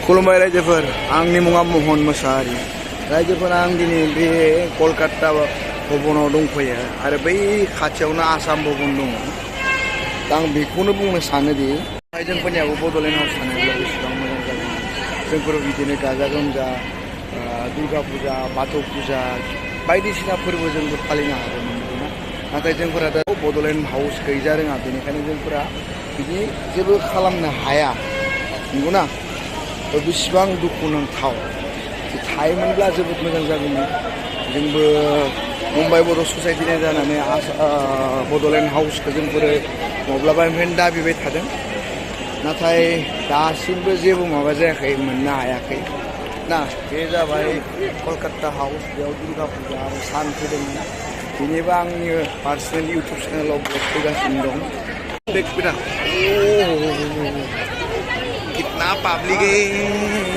खुलुमबाय रायजोफोर आंनि मुङा महन मोसाहारि रायजोफोर आं दिनै बे कलकाता भबनाव दंफैयो आरो बै खाथियावनो आसाम भबन दङ दा आं बेखौनो बुंनो सानोदि जोंफोरनियाबो बड'लेण्ड हाउस थानायब्ला बेसेबां मोजां जागोन जोंफोर बिदिनो गाजा गोमजा दुर्गा फुजा बाथौ फुजा बायदिसिना फोरबो जोंबो फालिनो हागौमोन नंगौना नाथाय जोंफोरा दा बड'लेण्ड हाउस गैजा रोङा बेनिखायनो जोंफोरा बिदि जेबो खालामनो हाया नंगौना बेसेबां दुखु नांथाव थायोमोनब्ला जोबोद मोजां जागौमोन जोंबो मुम्बाइ बर' ससाइटिनि जानानै बड'लेण्ड हाउसखौ जोंफोरो माब्लाबानिफ्रायनो दाबिबाय थादों नाथाय दासिमबो जेबो माबा जायाखै मोननो हायाखै ना बे जाबाय कलकाता हाउस बेयाव दुर्गा फुजा आरो सान फैदोंमोन बेनिबो आंनि पार्सनेल इउटुब चेनेलाव ब्लग फैगासिनो दं देख बेटा कितना पब्लिक है